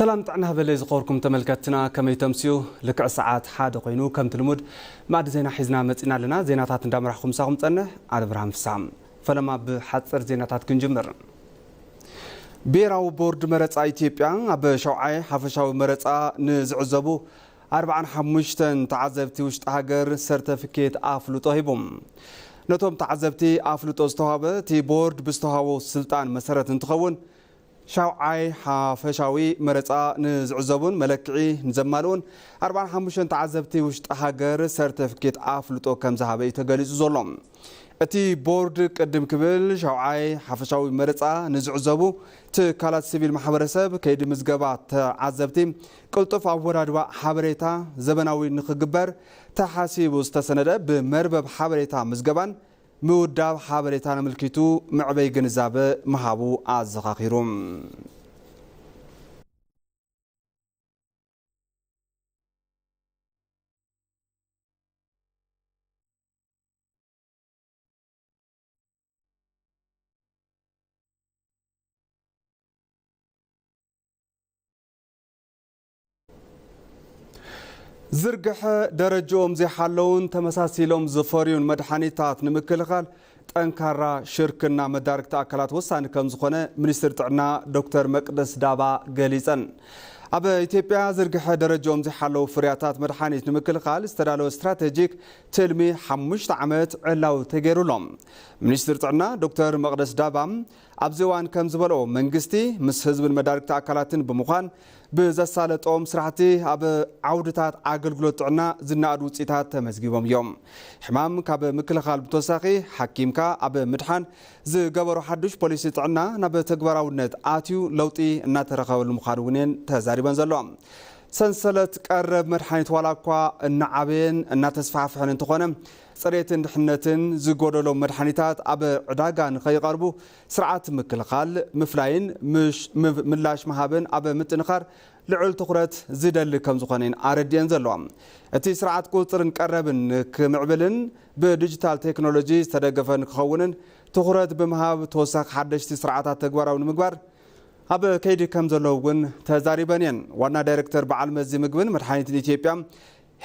ሰላም ጥዕና በለ ዝኸበርኩም ተመልከትና፣ ከመይ ተምስዩ? ልክዕ ሰዓት ሓደ ኮይኑ ከምቲ ልሙድ ማዕዲ ዜና ሒዝና መጺና ኣለና። ዜናታት እንዳመራሕኩም ምሳኹም ጸንሕ ኣለ ብርሃን ፍሳ። ፈለማ ብሓጽር ዜናታት ክንጅምር። ብሄራዊ ቦርድ መረጻ ኢትዮጵያ ኣብ ሸውዓይ ሓፈሻዊ መረጻ ንዝዕዘቡ ኣርባዓን ሓሙሽተን ተዓዘብቲ ውሽጢ ሃገር ሰርተፊኬት ኣፍልጦ ሂቡ። ነቶም ተዓዘብቲ ኣፍልጦ ዝተዋህበ እቲ ቦርድ ብዝተዋህቦ ስልጣን መሰረት እንትኸውን፣ ሻውዓይ ሓፈሻዊ መረጻ ንዝዕዘቡን መለክዒ ንዘማልኡን ኣርባዓን ሓሙሽተን ተዓዘብቲ ውሽጢ ሃገር ሰርተፊኬት ኣፍልጦ ከም ዝሃበ እዩ ተገሊጹ ዘሎ። እቲ ቦርድ ቅድም ክብል ሻውዓይ ሓፈሻዊ መረጻ ንዝዕዘቡ ትካላት ሲቪል ማሕበረሰብ ከይዲ ምዝገባ ተዓዘብቲ ቅልጡፍ ኣወዳድባ ሓበሬታ ዘበናዊ ንክግበር ተሓሲቡ ዝተሰነደ ብመርበብ ሓበሬታ ምዝገባን ምውዳብ ሓበሬታን ኣመልኪቱ መዕበይ ግንዛበ ምሃቡ ኣዘኻኺሩ። ዝርግሐ ደረጃኦም ዘይሓለውን ተመሳሲሎም ዝፈርዩን መድሓኒታት ንምክልኻል ጠንካራ ሽርክና መዳርግቲ ኣካላት ወሳኒ ከም ዝኾነ ሚኒስትር ጥዕና ዶክተር መቅደስ ዳባ ገሊጸን። ኣብ ኢትዮጵያ ዝርግሐ ደረጃኦም ዘይሓለዉ ፍርያታት መድሓኒት ንምክልኻል ዝተዳለወ ስትራቴጂክ ትልሚ ሓሙሽተ ዓመት ዕላዊ ተገይሩሎም። ሚኒስትር ጥዕና ዶክተር መቅደስ ዳባ ኣብዚ እዋን ከም ዝበልኦ መንግስቲ ምስ ህዝብን መዳርግቲ ኣካላትን ብምዃን ብዘሳለጦም ስራሕቲ ኣብ ዓውድታት ኣገልግሎት ጥዕና ዝነኣዱ ውፅኢታት ተመዝጊቦም እዮም። ሕማም ካብ ምክልኻል ብተወሳኺ ሓኪምካ ኣብ ምድሓን ዝገበሩ ሓዱሽ ፖሊሲ ጥዕና ናብ ተግባራውነት ኣትዩ ለውጢ እናተረኸበሉ ምዃኑ እውን እየን ተዛሪበን ዘለዋ። ሰንሰለት ቀረብ መድሓኒት ዋላ እኳ እናዓበየን እናተስፋሕፍሐን እንተኾነ፣ ፅሬትን ድሕነትን ዝጎደሎም መድሓኒታት ኣብ ዕዳጋ ንኸይቐርቡ ስርዓት ምክልኻል ምፍላይን ምሽ-፣ ምፍ-፣ ምላሽ ምሃብን ኣብ ምጥንኻር ልዑል ትኹረት ዝደሊ ከም ዝኾነ እየን ኣረዲአን ዘለዋ። እቲ ስርዓት ቁፅፅርን ቀረብን ክምዕብልን ብዲጂታል ቴክኖሎጂ ዝተደገፈ ንክኸውንን ትኹረት ብምሃብ ተወሳኺ ሓደሽቲ ስርዓታት ተግባራዊ ንምግባር ኣብ ከይዲ ከም ዘለዉ እውን ተዛሪበን እየን። ዋና ዳይሬክተር በዓል መዚ ምግብን መድሓኒትን ኢትዮጵያ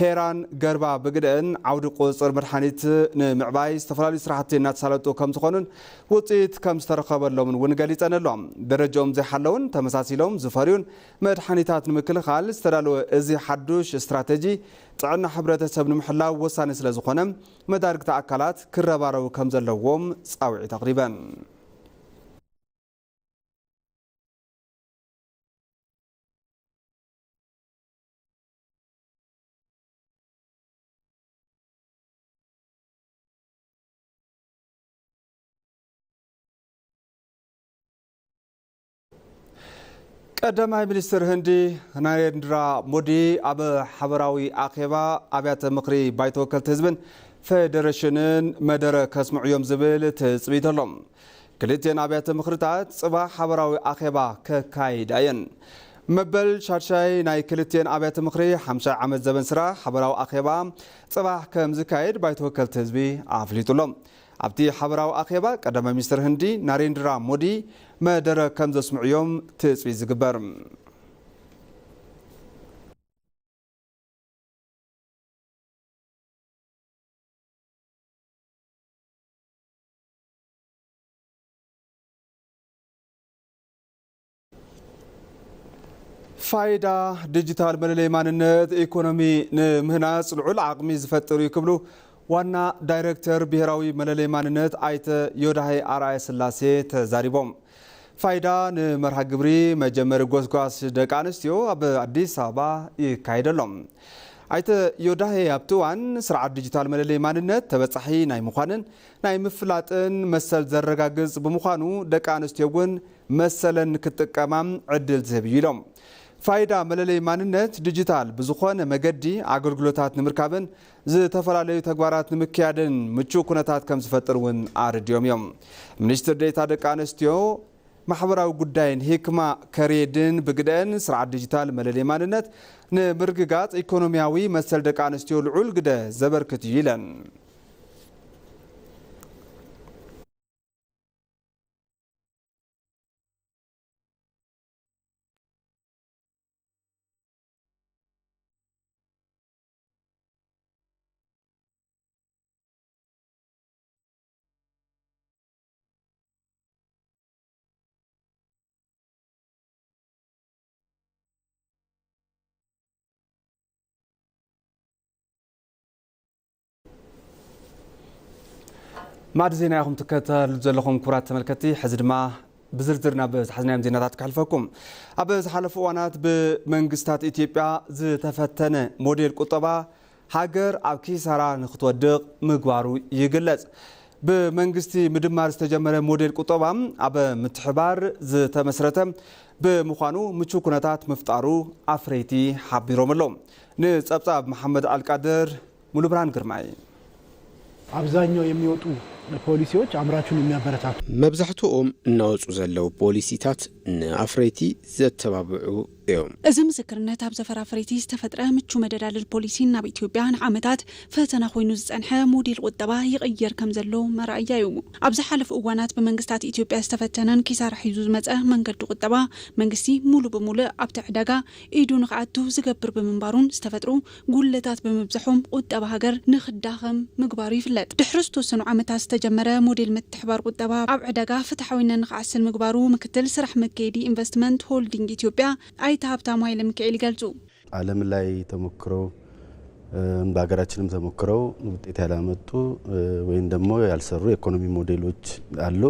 ሄራን ገርባ ብግደአን ዓውዲ ቁፅፅር መድሓኒት ንምዕባይ ዝተፈላለዩ ስራሕቲ እናተሳለጡ ከም ዝኾኑን ውፅኢት ከም ዝተረኸበሎምን እውን ገሊፀን ኣሎ። ደረጃኦም ዘይሓለውን ተመሳሲሎም ዝፈርዩን መድሓኒታት ንምክልኻል ዝተዳለወ እዚ ሓዱሽ ስትራተጂ ጥዕና ሕብረተሰብ ንምሕላው ወሳኒ ስለ ዝኾነ መዳርግቲ ኣካላት ክረባረቡ ከም ዘለዎም ፃውዒት ኣቕሪበን። ቀዳማይ ሚኒስትር ህንዲ ናሬንድራ ሞዲ ኣብ ሓበራዊ ኣኼባ ኣብያተ ምኽሪ ባይቶ ወከልቲ ህዝብን ፌዴሬሽንን መደረ ከስምዑ እዮም ዝብል ትጽቢት ኣሎ። ክልቲኤን ኣብያተ ምኽርታት ጽባሕ ሓበራዊ ኣኼባ ከካይዳ እየን። መበል ሻድሻይ ናይ ክልቲኤን ኣብያተ ምኽሪ ሓምሻይ ዓመት ዘበን ስራሕ ሓበራዊ ኣኼባ ጽባሕ ከም ዝካየድ ባይቶ ወከልቲ ህዝቢ ኣፍሊጡ ኣሎ። ኣብቲ ሓበራዊ ኣኼባ ቀዳማይ ሚኒስትር ህንዲ ናሬንድራ ሞዲ መደረ ከም ዘስምዑ እዮም ትጽቢት ዝግበር። ፋይዳ ዲጂታል መለለይ ማንነት ኢኮኖሚ ንምህናፅ ልዑል ዓቕሚ ዝፈጥር እዩ ክብሉ ዋና ዳይሬክተር ብሄራዊ መለለይ ማንነት ኣይተ ዮዳሄ ኣርኣያ ስላሴ ተዛሪቦም። ፋይዳ ንመርሃ ግብሪ መጀመሪ ጎስጓስ ደቂ ኣንስትዮ ኣብ ኣዲስ ኣበባ ይካየድ ኣሎ። ኣይተ ዮዳሄ ኣብቲ እዋን ስርዓት ዲጂታል መለለይ ማንነት ተበፃሒ ናይ ምዃንን ናይ ምፍላጥን መሰል ዘረጋግፅ ብምዃኑ ደቂ ኣንስትዮ እውን መሰለን ክጥቀማ ዕድል ዝህብ እዩ ኢሎም። ፋይዳ መለለይ ማንነት ዲጂታል ብዝኾነ መገዲ ኣገልግሎታት ንምርካብን ዝተፈላለዩ ተግባራት ንምክያድን ምቹው ኩነታት ከም ዝፈጥር እውን ኣረዲኦም እዮም። ሚኒስትር ዴኤታ ደቂ ኣንስትዮ ማሕበራዊ ጉዳይን ሂክማ ከሬድን ብግደአን ስርዓት ዲጂታል መለለይ ማንነት ንምርግጋፅ ኢኮኖሚያዊ መሰል ደቂ ኣንስትዮ ልዑል ግደ ዘበርክት እዩ ኢለን። ማዕዲ ዜና ኢኹም ትከታተሉ ዘለኹም ክቡራት ተመልከትቲ። ሕዚ ድማ ብዝርዝር ናብ ዝሓዝናዮም ዜናታት ክሕልፈኩም። ኣብ ዝሓለፉ እዋናት ብመንግስታት ኢትዮጵያ ዝተፈተነ ሞዴል ቁጠባ ሃገር ኣብ ኪሳራ ንክትወድቕ ምግባሩ ይግለጽ። ብመንግስቲ ምድማር ዝተጀመረ ሞዴል ቁጠባ ኣብ ምትሕባር ዝተመስረተ ብምዃኑ ምቹ ኩነታት ምፍጣሩ ኣፍረይቲ ሓቢሮም ኣለዉ። ንጸብጻብ መሓመድ ኣልቃድር፣ ሙሉብርሃን ግርማይ። አብዛኛው የሚወጡ ፖሊሲዎች አምራቹን የሚያበረታቱ። መብዛሕትኦም እናወፁ ዘለዉ ፖሊሲታት ንኣፍረይቲ ዘተባብዑ እዮም። እዚ ምስክርነት ኣብ ዘፈር ኣፍረይቲ ዝተፈጥረ ምቹ መደላድል ፖሊሲን ናብ ኢትዮጵያ ንዓመታት ፈተና ኮይኑ ዝጸንሐ ሞዴል ቁጠባ ይቕየር ከም ዘሎ መርኣያ እዩ። ኣብ ዝሓለፉ እዋናት ብመንግስታት ኢትዮጵያ ዝተፈተነን ኪሳራ ሒዙ ዝመጸ መንገዲ ቁጠባ መንግስቲ ሙሉ ብሙሉእ ኣብቲ ዕዳጋ ኢዱ ንክኣቱ ዝገብር ብምንባሩን ዝተፈጥሩ ጉድለታት ብምብዝሖም ቁጠባ ሃገር ንክዳኸም ምግባሩ ይፍለጥ። ድሕሪ ዝተወሰኑ ዓመታት ዝተጀመረ ሞዴል ምትሕባር ቁጠባ ኣብ ዕዳጋ ፍትሓዊነት ንክዓስል ምግባሩ ምክትል ስራሕ መከየዲ ኢንቨስትመንት ሆልዲንግ ኢትዮጵያ ኣይተ ሃብታሙ ሃይለሚካኤል ይገልጹ። ዓለም ላይ ተሞክረው በሀገራችንም ተሞክረው ውጤት ያላመጡ ወይም ደግሞ ያልሰሩ የኢኮኖሚ ሞዴሎች አሉ።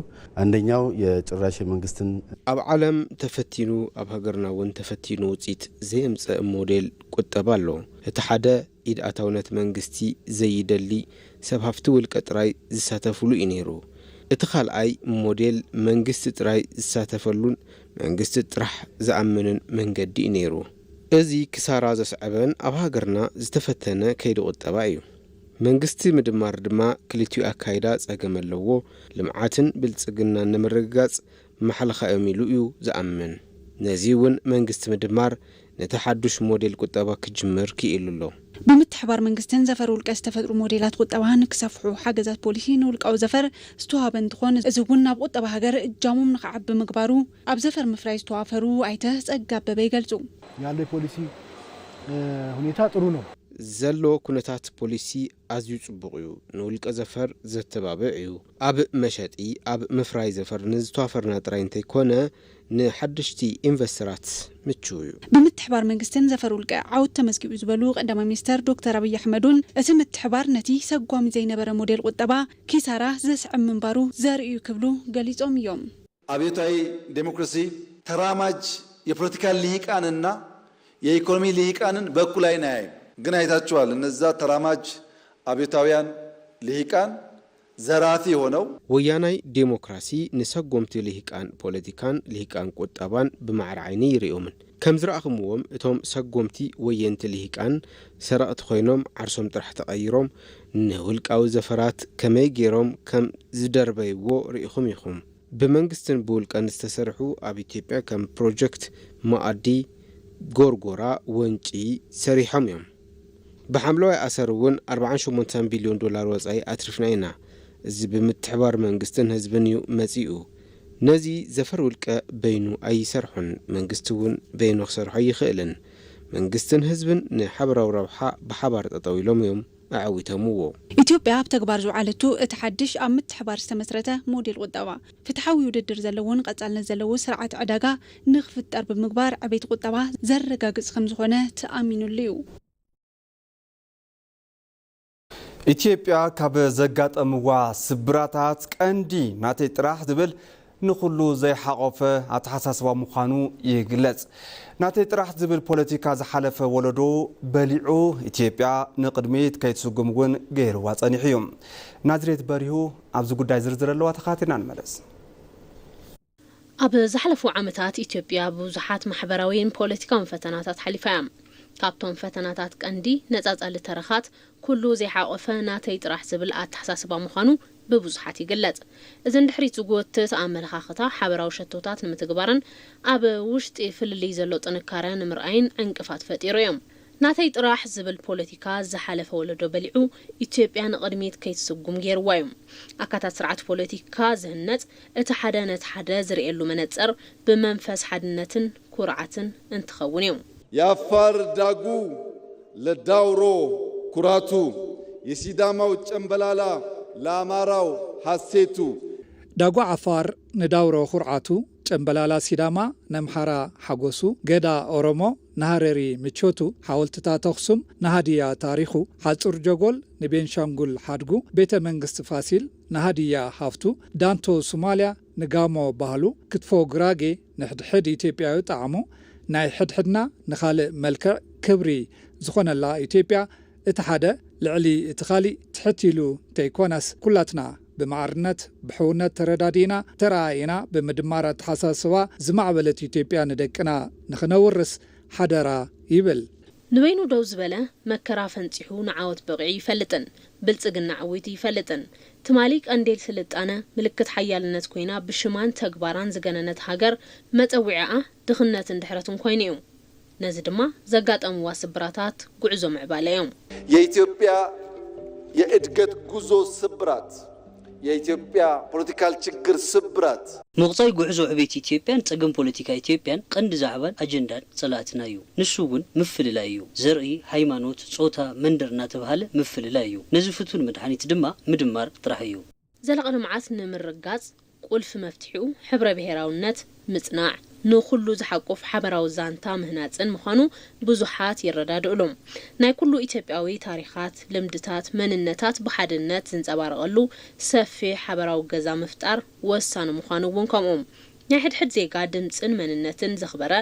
አንደኛው የጭራሽ የመንግስትን ኣብ ዓለም ተፈቲኑ ኣብ ሃገርና እውን ተፈቲኑ ውፅኢት ዘየምፀእ ሞዴል ቁጠባ ኣሎ። እቲ ሓደ ኢድ ኣታውነት መንግስቲ ዘይደሊ ሰብ ሃፍቲ ውልቀ ጥራይ ዝሳተፍሉ እዩ ነይሩ። እቲ ካልኣይ ሞዴል መንግስቲ ጥራይ ዝሳተፈሉን መንግስቲ ጥራሕ ዝኣምንን መንገዲ እዩ ነይሩ። እዚ ክሳራ ዘስዐበን ኣብ ሃገርና ዝተፈተነ ከይዲ ቁጠባ እዩ። መንግስቲ ምድማር ድማ ክልቲኡ ኣካይዳ ጸገም ኣለዎ። ልምዓትን ብልጽግናን ንምርግጋጽ ማሕለኻ እዮም ኢሉ እዩ ዝኣምን። ነዚ እውን መንግስቲ ምድማር ነቲ ሓዱሽ ሞዴል ቁጠባ ክጅምር ክኢሉ ኣሎ። ብምትሕባር መንግስትን ዘፈር ውልቀ ዝተፈጥሩ ሞዴላት ቁጠባ ንክሰፍሑ ሓገዛት ፖሊሲ ንውልቃዊ ዘፈር ዝተዋሃበ እንትኾን እዚ እውን ናብ ቁጠባ ሃገር እጃሞም ንክዓቢ ምግባሩ ኣብ ዘፈር ምፍራይ ዝተዋፈሩ ኣይተ ጸጋ ኣበበ ይገልጹ። ያለው የፖሊሲ ሁኔታ ጥሩ ነው። ዘሎ ኩነታት ፖሊሲ ኣዝዩ ጽቡቕ እዩ። ንውልቀ ዘፈር ዘተባብዕ እዩ። ኣብ መሸጢ፣ ኣብ ምፍራይ ዘፈር ንዝተዋፈርና ጥራይ እንተይኮነ ንሓደሽቲ ኢንቨስተራት ምችው እዩ። ብምትሕባር መንግስትን ዘፈር ውልቀ ዓወት ተመዝጊቡ ዝበሉ ቀዳማይ ሚኒስተር ዶክተር ኣብይ ኣሕመድ እውን እቲ ምትሕባር ነቲ ሰጓሚ ዘይነበረ ሞዴል ቁጠባ ኪሳራ ዘስዕብ ምንባሩ ዘርኢ እዩ ክብሉ ገሊጾም እዮም። አብዮታዊ ዴሞክራሲ ተራማጅ የፖለቲካ ልሂቃንና የኢኮኖሚ ልሂቃንን በእኩል አይን አያይም። ግን አይታችኋል፣ እነዛ ተራማጅ አብዮታውያን ልሂቃን ዘራፊ ሆነው ወያናይ ዴሞክራሲ ንሰጎምቲ ልሂቃን ፖለቲካን ልሂቃን ቁጠባን ብማዕረ ዓይኒ ይርእዮምን። ከም ዝረኣኹምዎም እቶም ሰጎምቲ ወየንቲ ልሂቃን ሰረቕቲ ኮይኖም ዓርሶም ጥራሕ ተቐይሮም ንውልቃዊ ዘፈራት ከመይ ገይሮም ከም ዝደርበይዎ ርኢኹም ኢኹም። ብመንግስትን ብውልቀን ዝተሰርሑ ኣብ ኢትዮጵያ ከም ፕሮጀክት መኣዲ፣ ጎርጎራ፣ ወንጪ ሰሪሖም እዮም። ብሓምለዋይ ኣሰር እውን ኣርባዓን ሸሞንተን ቢልዮን ዶላር ወፃኢ ኣትሪፍና ኢና። እዚ ብምትሕባር መንግስትን ህዝብን እዩ መፂኡ። ነዚ ዘፈር ውልቀ በይኑ ኣይሰርሖን፣ መንግስቲ እውን በይኑ ክሰርሖ ኣይኽእልን። መንግስትን ህዝብን ንሓበራዊ ረብሓ ብሓባር ጠጠው ኢሎም እዮም ኣዐዊቶምዎ። ኢትዮጵያ ኣብ ተግባር ዝውዓለቱ እቲ ሓድሽ ኣብ ምትሕባር ዝተመስረተ ሞዴል ቁጠባ ፍትሓዊ ውድድር ዘለዎን ቀፃልነት ዘለዎ ስርዓት ዕዳጋ ንክፍጠር ብምግባር ዕቤት ቁጠባ ዘረጋግፅ ከምዝኾነ ተኣሚኑሉ እዩ። ኢትዮጵያ ካብ ዘጋጠምዋ ስብራታት ቀንዲ ናተይ ጥራሕ ዝብል ንኹሉ ዘይሓቖፈ ኣተሓሳስባ ምዃኑ ይግለጽ። ናተይ ጥራሕ ዝብል ፖለቲካ ዝሓለፈ ወለዶ በሊዑ ኢትዮጵያ ንቕድሚት ከይትስጉም እውን ገይርዋ ጸኒሑ እዩ። ናዝሬት በሪሁ ኣብዚ ጉዳይ ዝርዝር ኣለዋ፣ ተኻቲና ንመለስ። ኣብ ዝሓለፉ ዓመታት ኢትዮጵያ ብዙሓት ማሕበራዊን ፖለቲካውን ፈተናታት ሓሊፋ እያ። ካብቶም ፈተናታት ቀንዲ ነጻጻሊ ተረኻት ኩሉ ዘይሓቆፈ ናተይ ጥራሕ ዝብል ኣተሓሳስባ ምዃኑ ብብዙሓት ይግለጽ። እዚ ንድሕሪት ዝጎትት ኣመለኻኽታ ሓበራዊ ሸቶታት ንምትግባርን ኣብ ውሽጢ ፍልልይ ዘሎ ጥንካረ ንምርኣይን ዕንቅፋት ፈጢሩ እዮም። ናተይ ጥራሕ ዝብል ፖለቲካ ዝሓለፈ ወለዶ በሊዑ ኢትዮጵያ ንቕድሚት ከይትስጉም ገይርዋ እዩ። ኣካታት ስርዓት ፖለቲካ ዝህነጽ እቲ ሓደ ነቲ ሓደ ዝርእየሉ መነጽር ብመንፈስ ሓድነትን ኩርዓትን እንትኸውን እዩ። የአፋር ዳጉ ለዳውሮ ኩራቱ፣ የሲዳማው ጨምበላላ ለአማራው ሐሴቱ። ዳጓ ዓፋር ንዳውሮ ኩርዓቱ፣ ጨምበላላ ሲዳማ ነምሓራ ሓጎሱ፣ ገዳ ኦሮሞ ንሃረሪ ምቾቱ፣ ሓወልትታት ኣኽሱም ንሃዲያ ታሪኹ፣ ሓጹር ጀጎል ንቤንሻንጉል ሓድጉ፣ ቤተ መንግስቲ ፋሲል ንሃዲያ ሃፍቱ፣ ዳንቶ ሱማልያ ንጋሞ ባህሉ፣ ክትፎ ጉራጌ ንሕድሕድ ኢትዮጵያዊ ጣዕሙ፣ ናይ ሕድሕድና ንኻልእ መልክዕ ክብሪ ዝኾነላ ኢትዮጵያ፣ እቲ ሓደ ልዕሊ እቲ ካሊእ ትሕት ኢሉ እንተይኮነስ፣ ኩላትና ብማዕርነት ብሕውነት ተረዳዲእና ተረኣኢና ብምድማር ኣተሓሳስባ ዝማዕበለት ኢትዮጵያ ንደቅና ንኽነውርስ ሓደራ ይብል። ንበይኑ ደው ዝበለ መከራ ፈንጺሑ ንዓወት በቒዑ ይፈልጥን ብልጽግና ዕዊቱ ይፈልጥን። ትማሊ ቀንዴል ስልጣነ ምልክት ሓያልነት ኮይና ብሽማን ተግባራን ዝገነነት ሃገር መጸዊዕኣ ድኽነትን ድሕረትን ኮይኑ እዩ። ነዚ ድማ ዘጋጠምዋ ስብራታት ጉዕዞ ምዕባለ እዮም። የኢትዮጵያ የእድገት ጉዞ ስብራት፣ የኢትዮጵያ ፖለቲካል ችግር ስብራት፣ መቑጸይ ጉዕዞ ዕቤት ኢትዮጵያን ጸገም ፖለቲካ ኢትዮጵያን ቀንዲ ዛዕባን ኣጀንዳን ጸላእትና እዩ። ንሱ እውን ምፍልላይ እዩ። ዘርኢ፣ ሃይማኖት፣ ጾታ፣ መንደር እናተባህለ ምፍልላይ እዩ። ነዚ ፍቱን መድሓኒት ድማ ምድማር ጥራሕ እዩ። ዘላቒ ልምዓት ንምርግጋጽ ቁልፊ መፍትሒኡ ሕብረ ብሄራውነት ምጽናዕ፣ ንኹሉ ዝሓቁፍ ሓበራዊ ዛንታ ምህናጽን ምዃኑ ብዙሓት ይረዳድእሉ። ናይ ኩሉ ኢትዮጵያዊ ታሪኻት፣ ልምድታት፣ መንነታት ብሓድነት ዝንጸባረቐሉ ሰፊሕ ሓበራዊ ገዛ ምፍጣር ወሳኒ ምዃኑ እውን ከምኡ። ናይ ሕድሕድ ዜጋ ድምጽን መንነትን ዘኽበረ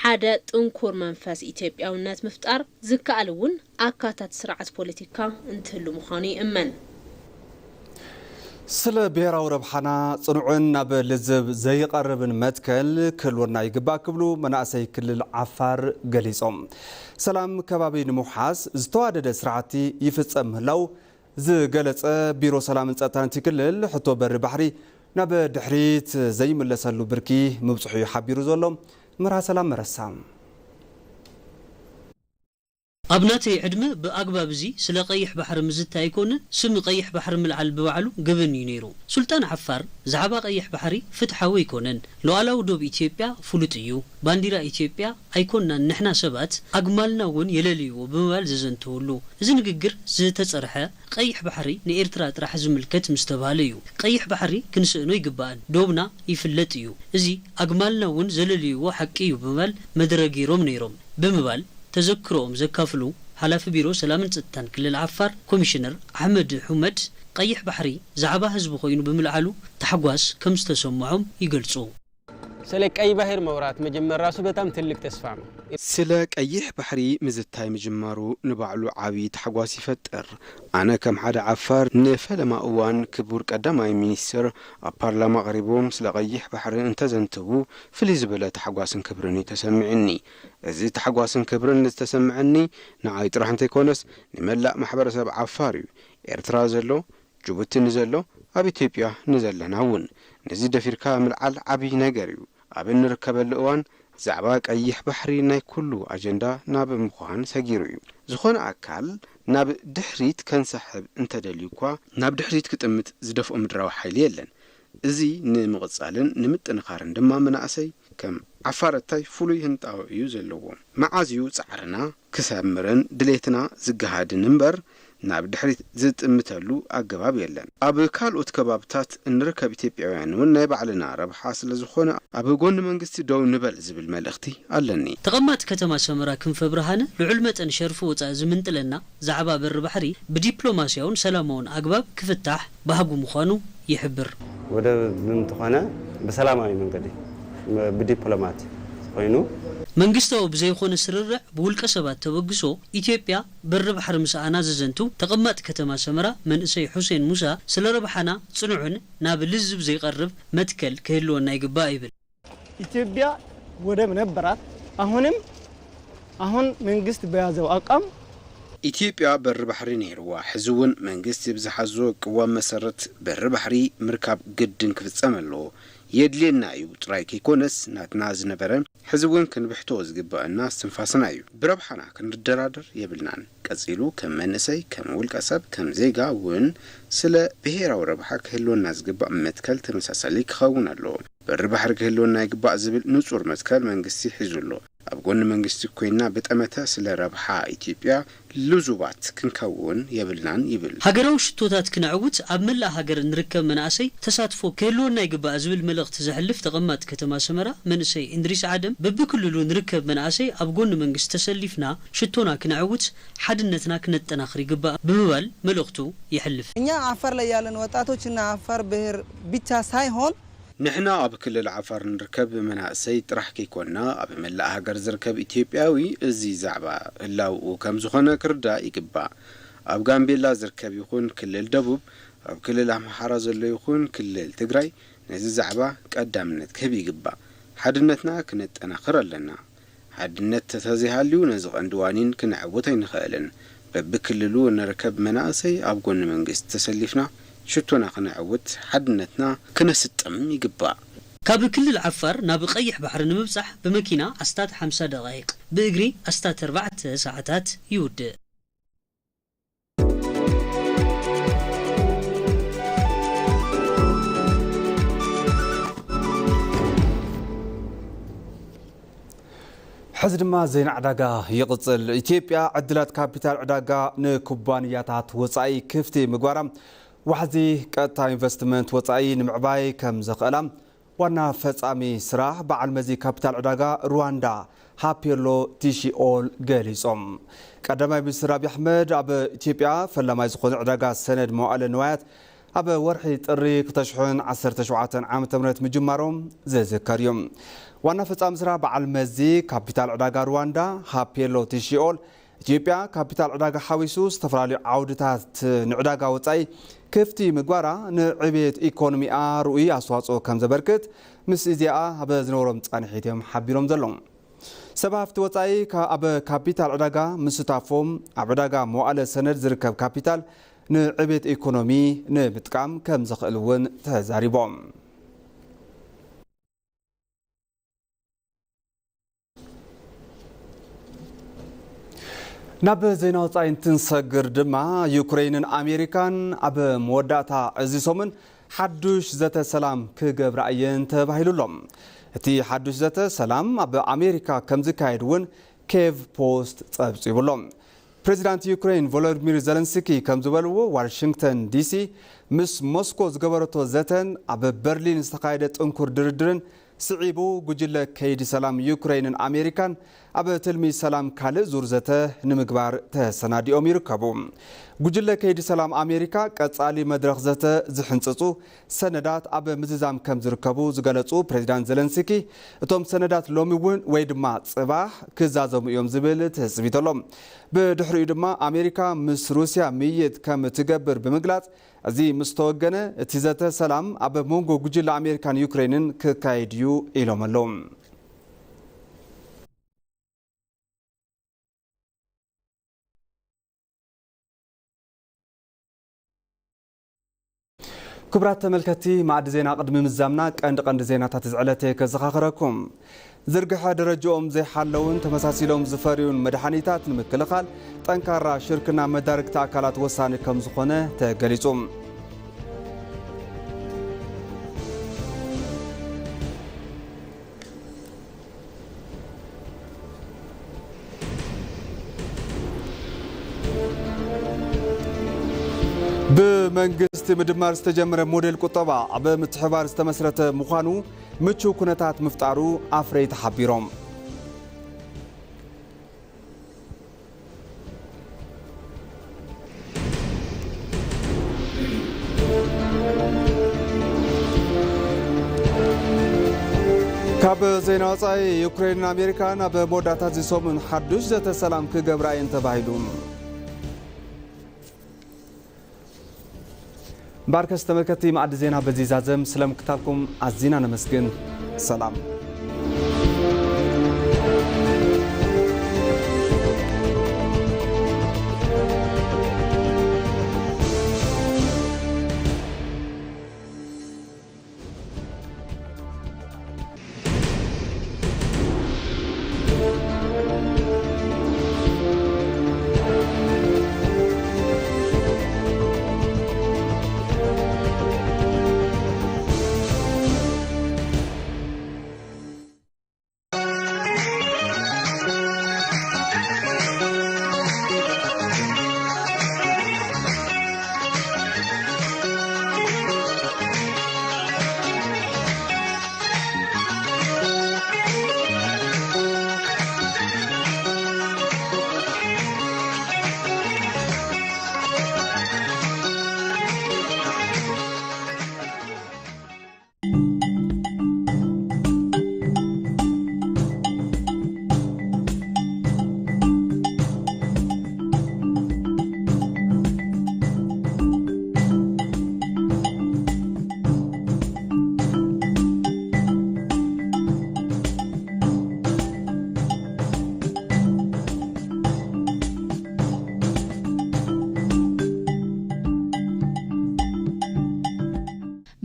ሓደ ጥንኩር መንፈስ ኢትዮጵያውነት ምፍጣር ዝከኣል እውን ኣካታቲ ስርዓት ፖለቲካ እንትህሉ ምዃኑ ይእመን። ስለ ብሄራዊ ረብሓና ጽኑዕን ናብ ልዝብ ዘይቐርብን መትከል ክህልወና ይግባእ ክብሉ መናእሰይ ክልል ዓፋር ገሊጾም። ሰላም ከባቢ ንምውሓስ ዝተዋደደ ስራሕቲ ይፍጸም ምህላው ዝገለጸ ቢሮ ሰላምን ጸጥታን እቲ ክልል፣ ሕቶ በሪ ባሕሪ ናብ ድሕሪት ዘይምለሰሉ ብርኪ ምብጽሑ እዩ ሓቢሩ ዘሎ። መርሃ ሰላም መረሳ። ኣብ ናተይ ዕድመ ብኣግባብ እዚ ስለ ቀይሕ ባሕሪ ምዝታይ ኣይኮነን፣ ስም ቀይሕ ባሕሪ ምልዓል ብባዕሉ ገበን እዩ ነይሩ። ሱልጣን ዓፋር ዛዕባ ቀይሕ ባሕሪ ፍትሓዊ ኣይኮነን። ሉዓላዊ ዶብ ኢትዮጵያ ፍሉጥ እዩ። ባንዲራ ኢትዮጵያ ኣይኮናን ንሕና ሰባት ኣግማልና እውን የለልይዎ ብምባል ዘዘንተወሉ። እዚ ንግግር ዝተጸርሐ ቀይሕ ባሕሪ ንኤርትራ ጥራሕ ዝምልከት ምስተባህለ እዩ። ቀይሕ ባሕሪ ክንስእኖ ይግባእን ዶብና ይፍለጥ እዩ። እዚ ኣግማልና እውን ዘለልይዎ ሓቂ እዩ ብምባል መደረ ገይሮም ነይሮም ብምባል ተዘክሮኦም ዘካፍሉ ሓላፊ ቢሮ ሰላምን ጸጥታን ክልል ዓፋር ኮሚሽነር ኣሕመድ ሑመድ ቀይሕ ባሕሪ ዛዕባ ህዝቢ ኮይኑ ብምልዓሉ ታሕጓስ ከም ዝተሰምዖም ይገልጹ። ስለ ቀይ ባህር መውራት መጀመር ራሱ በጣም ትልቅ ተስፋ ነው። ስለ ቀይሕ ባሕሪ ምዝታይ ምጅማሩ ንባዕሉ ዓብዪ ታሕጓስ ይፈጥር። ኣነ ከም ሓደ ዓፋር ንፈለማ እዋን ክቡር ቀዳማይ ሚኒስትር ኣብ ፓርላማ ቀሪቦም ስለ ቀይሕ ባሕሪ እንተዘንተዉ ፍልይ ዝበለ ታሕጓስን ክብርን እዩ ተሰሚዕኒ። እዚ ታሕጓስን ክብርን ዝተሰምዐኒ ንዓይ ጥራሕ እንተይኮነስ ንመላእ ማሕበረሰብ ዓፋር እዩ። ኤርትራ ዘሎ ጅቡቲ ንዘሎ ኣብ ኢትዮጵያ ንዘለና እውን ነዚ ደፊርካ ምልዓል ዓብዪ ነገር እዩ። ኣብ እንርከበሉ እዋን ዛዕባ ቀይሕ ባሕሪ ናይ ኩሉ ኣጀንዳ ናብ ምዃን ሰጊሩ እዩ። ዝኾነ ኣካል ናብ ድሕሪት ከንሳሕብ እንተደልዩ እኳ ናብ ድሕሪት ክጥምት ዝደፍኦ ምድራዊ ሓይሊ የለን። እዚ ንምቕጻልን ንምጥንኻርን ድማ መናእሰይ ከም ዓፋረታይ ፍሉይ ህንጣው እዩ ዘለዎ። መዓዝ እዩ ጻዕርና ክሰምርን ድሌትና ዝገሃድን እምበር ናብ ድሕሪት ዝጥምተሉ ኣገባብ የለን። ኣብ ካልኦት ከባብታት እንርከብ ኢትዮጵያውያን እውን ናይ ባዕልና ረብሓ ስለ ዝኾነ ኣብ ጎኒ መንግስቲ ደው ንበል ዝብል መልእኽቲ ኣለኒ። ተቐማጢ ከተማ ሰመራ ክንፈ ብርሃነ ልዑል መጠን ሸርፊ ወጻኢ ዝምንጥለና ዛዕባ በሪ ባሕሪ ብዲፕሎማስያውን ሰላማውን ኣግባብ ክፍታሕ ባህጉ ምዃኑ ይሕብር። ወደብ ምምት ኾነ ብሰላማዊ መንገዲ ብዲፕሎማት ኮይኑ መንግስታዊ ብዘይኾነ ስርርዕ ብውልቀ ሰባት ተበግሶ ኢትዮጵያ በሪ ባሕሪ ምስኣና ዘዘንቱ ተቐማጢ ከተማ ሰመራ መንእሰይ ሑሴን ሙሳ ስለ ረብሓና ጽኑዕን ናብ ልዝብ ዘይቐርብ መትከል ክህልወና ይግባእ ይብል። ኢትዮጵያ ወደብ ነበራት። አሁንም አሁን መንግስት በያዘው አቋም ኢትዮጵያ በሪ ባሕሪ ነይርዋ። ሕዚ እውን መንግስቲ ብዝሓዞ ቅዋም መሰረት በሪ ባሕሪ ምርካብ ግድን ክፍጸም ኣለዎ። የድልየና እዩ ጥራይ ከይኮነስ ናትና ዝነበረ ሕዚ እውን ክንብሕቶ ዝግባአና እስትንፋስና እዩ። ብረብሓና ክንደራደር የብልናን። ቀጺሉ ከም መንእሰይ ከም ውልቀ ሰብ ከም ዜጋ እውን ስለ ብሄራዊ ረብሓ ክህልወና ዝግባእ መትከል ተመሳሳሊ ክኸውን ኣለዎ። በሪ ባሕሪ ክህልወና ይግባእ ዝብል ንጹር መትከል መንግስቲ ሒዙ ኣሎ። ኣብ ጎኒ መንግስቲ ኮይና ብጠመተ ስለ ረብሓ ኢትዮጵያ ልዙባት ክንከውን የብልናን ይብል። ሃገራዊ ሽቶታት ክነዕውት ኣብ መላእ ሃገር ንርከብ መናእሰይ ተሳትፎ ክህልወና ይግባእ ዝብል መልእኽቲ ዘሕልፍ ተቐማጥ ከተማ ሰመራ መንእሰይ እንድሪስ ዓደም፣ በብክልሉ ንርከብ መናእሰይ ኣብ ጎኒ መንግስቲ ተሰሊፍና ሽቶና ክነዕውት ሓድነትና ክነጠናኽር ይግባእ ብምባል መልእኽቱ የሕልፍ። እኛ አፋር ላይ ያለን ወጣቶችና አፋር ብሔር ብቻ ሳይሆን ንሕና ኣብ ክልል ዓፋር ንርከብ መናእሰይ ጥራሕ ከይኮንና፣ ኣብ መላእ ሃገር ዝርከብ ኢትዮጵያዊ እዚ ዛዕባ ህላውኡ ከም ዝኾነ ክርዳእ ይግባእ። ኣብ ጋምቤላ ዝርከብ ይኹን ክልል ደቡብ፣ ኣብ ክልል ኣምሓራ ዘሎ ይኹን ክልል ትግራይ ነዚ ዛዕባ ቀዳምነት ክህብ ይግባእ። ሓድነትና ክነጠናኽር ኣለና። ሓድነት ተተዘይሃልዩ ነዚ ቀንዲ ዋኒን ክነዕውት ኣይንኽእልን። በብክልሉ እንርከብ መናእሰይ ኣብ ጎኒ መንግስቲ ተሰሊፍና ሽቶና ክነዕውት ሓድነትና ክነስጥም ይግባእ። ካብ ክልል ዓፋር ናብ ቀይሕ ባሕሪ ንምብጻሕ ብመኪና ኣስታት ሓምሳ ደቓይቕ፣ ብእግሪ ኣስታት ኣርባዕተ ሰዓታት ይውድእ። ሕዚ ድማ ዜና ዕዳጋ ይቕጽል። ኢትዮጵያ ዕድላት ካፒታል ዕዳጋ ንኩባንያታት ወጻኢ ክፍቲ ምግባራ ዋሕዚ ቀጥታ ኢንቨስትመንት ወጻኢ ንምዕባይ ከም ዘኽእላ ዋና ፈጻሚ ስራሕ በዓል መዚ ካፒታል ዕዳጋ ሩዋንዳ ሃፔሎ ቲሺኦል ገሊጾም። ቀዳማይ ሚኒስትር ኣብይ ኣሕመድ ኣብ ኢትዮጵያ ፈላማይ ዝኾነ ዕዳጋ ሰነድ መዋዕለ ንዋያት ኣብ ወርሒ ጥሪ ክልተ ሽሕን ዓሰርተ ሸውዓተን ዓመተ ምህረት ምጅማሮም ዝዝከር እዩ። ዋና ፈጻሚ ስራሕ በዓል መዚ ካፒታል ዕዳጋ ሩዋንዳ ሃፔሎ ቲሺኦል፣ ኢትዮጵያ ካፒታል ዕዳጋ ሓዊሱ ዝተፈላለዩ ዓውድታት ንዕዳጋ ወጻኢ ክፍቲ ምግባራ ንዕብየት ኢኮኖሚኣ ርኡይ ኣስተዋጽኦ ከም ዘበርክት ምስ ኢዜኣ ኣብ ዝነበሮም ጻንሒት እዮም ሓቢሮም ዘለዉ። ሰብ ሃፍቲ ወጻኢ ካ-፣ ኣብ ካፒታል ዕዳጋ ምስታፎም ኣብ ዕዳጋ መዋዕለ ሰነድ ዝርከብ ካፒታል ንዕብየት ኢኮኖሚ ንምጥቃም ከም ዘኽእል እውን ተዛሪቦም። ናብ ዜና ወጻኢ እንትንሰግር ድማ፣ ዩክሬንን ኣሜሪካን ኣብ መወዳእታ እዚ ሰሙን ሓዱሽ ዘተ ሰላም ክገብራ እየን ተባሂሉ ኣሎ። እቲ ሓዱሽ ዘተ ሰላም ኣብ ኣሜሪካ ከም ዝካየድ እውን ኬቭ ፖስት ጸብጺቡ ኣሎ። ፕሬዚዳንት ዩክሬን ቮሎዲሚር ዘለንስኪ ከም ዝበልዎ፣ ዋሽንግተን ዲሲ ምስ ሞስኮ ዝገበረቶ ዘተን ኣብ በርሊን ዝተኻየደ ጥንኩር ድርድርን ስዒቡ፣ ጉጅለ ከይዲ ሰላም ዩክሬንን ኣሜሪካን ኣብ ትልሚ ሰላም ካልእ ዙር ዘተ ንምግባር ተሰናዲኦም ይርከቡ። ጉጅለ ከይዲ ሰላም ኣሜሪካ ቀጻሊ መድረኽ ዘተ ዝሕንጽጹ ሰነዳት ኣብ ምዝዛም ከም ዝርከቡ ዝገለጹ ፕሬዚዳንት ዘለንስኪ፣ እቶም ሰነዳት ሎሚ እውን ወይ ድማ ጽባሕ ክዛዘሙ እዮም ዝብል ትጽቢት ኣሎ። ብድሕሪኡ ድማ ኣሜሪካ ምስ ሩስያ ምይይጥ ከም ትገብር ብምግላጽ፣ እዚ ምስ ተወገነ፣ እቲ ዘተ ሰላም ኣብ መንጎ ጉጅለ ኣሜሪካን ዩክሬንን ክካየድ እዩ ኢሎም ኣለዉ። ክቡራት ተመልከትቲ፣ ማዕዲ ዜና ቅድሚ ምዛምና ቀንዲ ቀንዲ ዜናታት እዚ ዕለተ ከዘኻኽረኩም። ዝርግሐ ደረጃኦም ዘይሓለውን ተመሳሲሎም ዝፈርዩን መድሓኒታት ንምክልኻል ጠንካራ ሽርክና መዳርግቲ ኣካላት ወሳኒ ከም ዝኾነ ተገሊጹ። ብመንግስቲ ምድማር ዝተጀመረ ሞዴል ቁጠባ ኣብ ምትሕባር ዝተመስረተ ምዃኑ ምቹው ኩነታት ምፍጣሩ ኣፍረይቲ ሓቢሮም። ካብ ዜና ወጻኢ፣ ዩክሬንን ኣሜሪካን ኣብ መወዳእታ እዚ ሰሙን ሓዱሽ ዘተ ሰላም ክገብራ እየን ተባሂሉ። እምበኣርከስ ተመልከትቲ፣ መኣዲ ዜና በዚ ዛዘም። ስለምክታልኩም ኣዚና ነመስግን። ሰላም።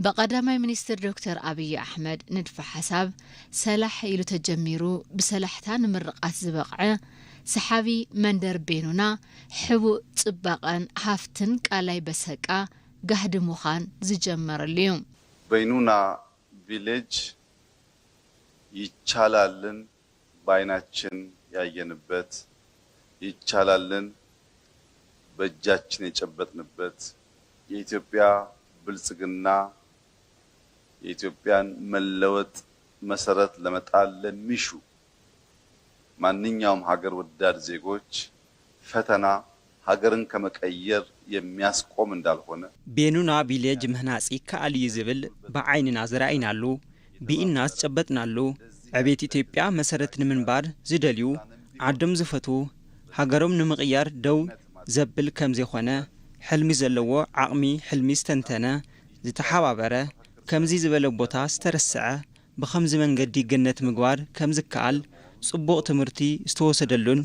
ብቐዳማይ ሚኒስትር ዶክተር ኣብይ ኣሕመድ ንድፈ ሓሳብ ሰላሕ ኢሉ ተጀሚሩ ብሰላሕታ ንምርቓት ዝበቕዐ ሰሓቢ መንደር ቤኑና ሕቡእ ጽባቐን ሃፍትን ቃላይ በሰቃ ጋህዲ ምዃን ዝጀመረሉ እዩ። በይኑና ቪሌጅ ይቻላልን በአይናችን ያየንበት፣ ይቻላልን በእጃችን የጨበጥንበት፣ የኢትዮጵያ ብልጽግና፣ የኢትዮጵያን መለወጥ መሰረት ለመጣል ለሚሹ ማንኛውም ሀገር ወዳድ ዜጎች ፈተና ሀገርን ከመቀየር የሚያስቆም እንዳልሆነ ቤኑና ቪሌጅ ምህናጽ ይከኣል እዩ ዝብል ብዓይንና ዝረኣይናሉ፣ ብኢድና ዝጨበጥናሉ፣ ዕቤት ኢትዮጵያ መሰረት ንምንባር ዝደልዩ፣ ዓዶም ዝፈትዉ፣ ሃገሮም ንምቕያር ደው ዘብል ከምዘይኾነ፣ ሕልሚ ዘለዎ ዓቕሚ ሕልሚ ዝተንተነ፣ ዝተሓባበረ፣ ከምዚ ዝበለ ቦታ ዝተረስዐ ብኸምዚ መንገዲ ገነት ምግባር ከምዝከኣል ጽቡቕ ትምህርቲ ዝተወሰደሉን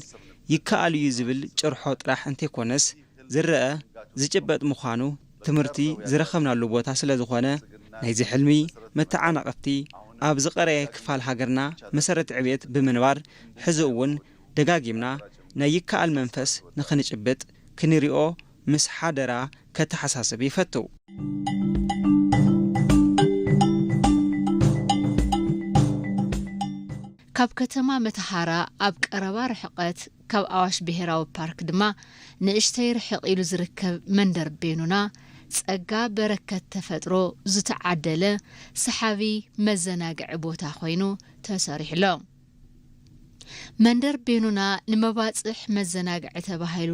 ይከኣል እዩ ዝብል ጭርሖ ጥራሕ እንተይኮነስ ዝረኣ ዝጭበጥ ምዃኑ ትምህርቲ ዝረኸብናሉ ቦታ ስለዝኾነ ናይዚ ሕልሚ መተዓናቐፍቲ ኣብ ዝቐረየ ክፋል ሃገርና መሰረት ዕብየት ብምንባር ሕዚ እውን ደጋጊምና ናይ ይከኣል መንፈስ ንኽንጭብጥ ክንሪኦ ምስ ሓደራ ከተሓሳስብ ይፈቱ። ካብ ከተማ መተሃራ ኣብ ቀረባ ርሕቐት ካብ ኣዋሽ ብሄራዊ ፓርክ ድማ ንእሽተይ ርሕቕ ኢሉ ዝርከብ መንደር ቤኑና ጸጋ በረከት ተፈጥሮ ዝተዓደለ ሰሓቢ መዘናግዒ ቦታ ኮይኑ ተሰሪሕሎ። መንደር ቤኑና ንመባጽሕ መዘናግዒ ተባሂሉ